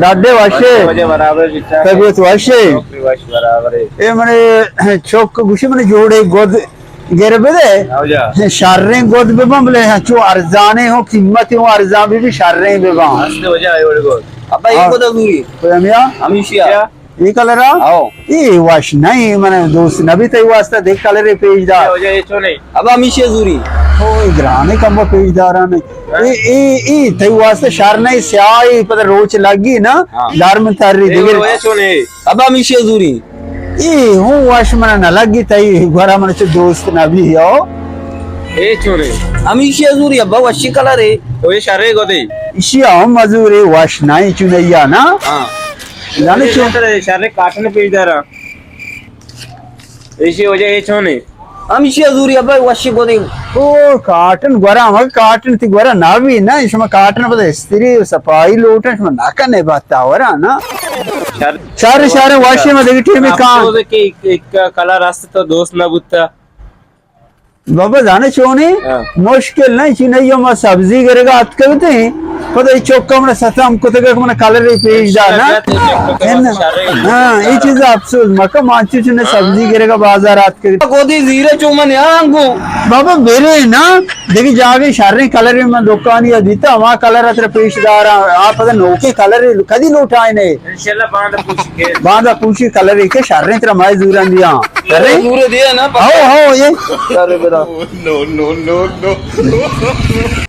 ڈاڈے وشے؟ وجہ برابر جتا۔ طبیعت وشے؟ وش برابر ہے۔ اے منے چوک گوشی منے جوڑے گد گر بدے۔ ہاں جا۔ شریں گد ببن بلے چو ارزانے ہو، قیمت ہو ارزان بھی، بھی شریں ببن۔ ہست وجہ ہے وڑے گد۔ ابا یہ ہاں۔ گد دوری۔ کوئی ہمیا؟ ہمیشہ۔ کیا؟ اے کلر ءَ؟ ہو۔ اے وش نہ ایں، من دوست نہ بی، تئی واسطہ دگہ کلرے پیش دار۔ اے وجہ اے چون ایں؟ ابا ہمیشی زوری۔ او، اے گرانے کم پیش دارانے۔ ہاں۔ اے، اے، اے تئی واسطہ شر نہ ایں، سیاہ ایں، پدا روچ لگی نا، ہاں۔ دار من تاری اے دگہ۔ وجہ چون ایں؟ ابا ہمیشی زوری۔ اے ہوں وش من نہ لگی، تئی گورا من چو دوست نہ بی ہو۔ اے چون ایں؟ ہمیشی زوری ابا، وشی کلر ایں۔ تو اے شرے گو دے۔ اشی ہم مزور ایں، وش نہ ایں چون ایں یا نا۔ ہاں۔ زانے چون؟ شر کاٹن پیش دارا۔ ایشی وجہ اے چون ایں؟ ہمیشی زوری ابا وشی گودی۔ او کاٹن گورا، ہم کاٹن تئی گورا نہ بی نا، شما کاٹن پدا استری و صفائی لوٹن، شما نہ کنے بتا ورا نا۔ شر۔ شر، شر، وشی ما دگہ ٹیم کان۔ افسوس کہ ایک، ایک کلر است تو دوست نہ بوتا۔ بابا زانے چون ایں؟ ہاں۔ مشکل نہ ایں، چی نہ ایں، ما سبزی گرگا اتکگتیں، پدا اے چوکا منا ستم کتگ کہ منا کلرے پیش دار نا۔ ہاں، اے چیز افسوس مکن، ما انچو چون سبزی گرگا بازار اتکگ۔ گودی زیرے چو من یانگو۔ بابا برے نا، دگہ جاگہ شریں کلرے من دکانی ءَ دیتا، ہما کلر ءَ ترا پیش داراں، آ پدا نوکیں کلرے کدی لوٹائینے؟ انشاءاللہ باندا پوشی کے۔ باندا پوشی کلرے کہ شریں ترا مئے زوراں دیاں۔ شریں؟ زورے دیا نا، ہو، ہو، اے۔ ارے برا۔ نو، نو، نو، نو۔